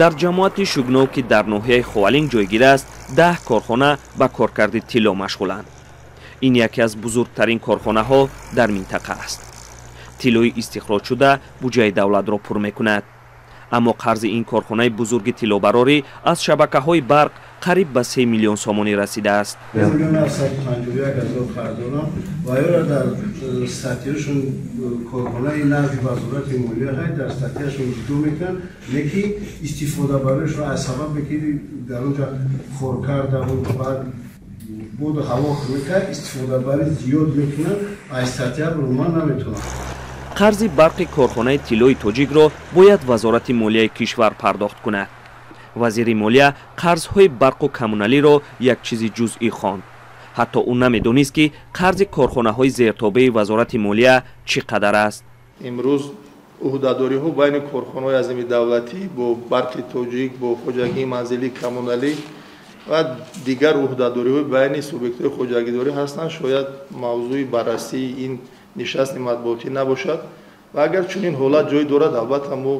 Дар ҷамоати Шугнов, ки дар ноҳияи Ховалинг ҷойгир аст, 10 корхона ба коркарди тилло машғуланд. Ин яке аз бузургтарин корхонаҳо дар минтақа аст. Тиллои истихроҷшуда буҷаи давлатро пур мекунад. Аммо қарзи ин корхонаи бузурги тиллобарорӣ аз шабакаҳои барқ қариб ба 3 миллион сомонӣ расидааст. 1 751 000 қарз дорам ва ёро дар статьяшон корхонаи назди Вазорати молия ҳай дар статьяшон ҷудо мекунанд, леки истифодабаришро аз сабабе ки дар онҷа хоркардаву баъд боду ҳаво мекард, истифодабарӣ зиёд мекунанд, аз статья буруман наметавонам. Қарзи барқи корхонаи тиллои тоҷикро бояд Вазорати молияи кишвар пардохт кунад. Вазири молия қарзҳои барқу коммуналиро як чизи ҷузъӣ хонд. Ҳатто ӯ намедонист, ки қарзи корхонаҳои зертобеи Вазорати молия чӣ қадар аст. Имрӯз ӯҳдадориҳо байни корхонаҳои азими давлатӣ бо Барқи Тоҷик, бо хоҷагии манзилии коммуналӣ ва дигар ӯҳдадориҳои байни субъектҳои хоҷагидорӣ ҳастанд. Шояд мавзӯи баррасии ин нишасти матбуотӣ набошад ва агар чунин ҳолат ҷой дорад, албатта мо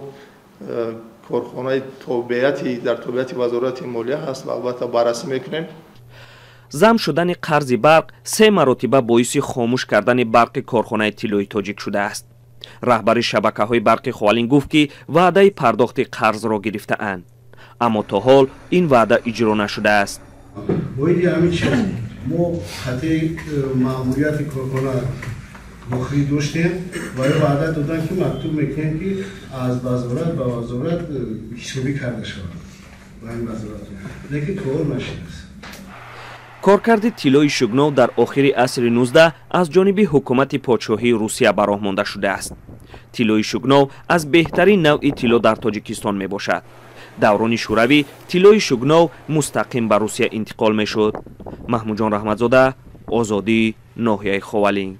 корхонаи тобеияти дар тобеияти Вазорати молия ҳаст ва албатта баррасӣ мекунем. Зам шудани қарзи барқ се маротиба боиси хомӯш кардани барқи корхонаи тиллои тоҷик шудааст. Раҳбари шабакаҳои барқи Ховалинг гуфт, ки ваъдаи пардохти қарзро гирифтаанд, аммо то ҳол ин ваъда иҷро нашудааст. Боиди ҳамин чиз мо хати маъмурияти корхона вохӯрӣ доштем ва ё ваъда доданд, ки мактуб мекунем, ки аз вазорат ба вазорат ҳисобӣ карда шавад ба ин вазорат, лекин то ҳол нашудааст. Коркарди тиллои Шугнов дар охири асри 19 аз ҷониби ҳукумати подшоҳии Русия ба роҳ монда шудааст. Тиллои Шугнов аз беҳтарин навъи тилло дар Тоҷикистон мебошад. Даврони Шӯравӣ тиллои Шугнов мустақим ба Русия интиқол мешуд. Маҳмудҷон Раҳматзода, Озодӣ, ноҳияи Ховалинг.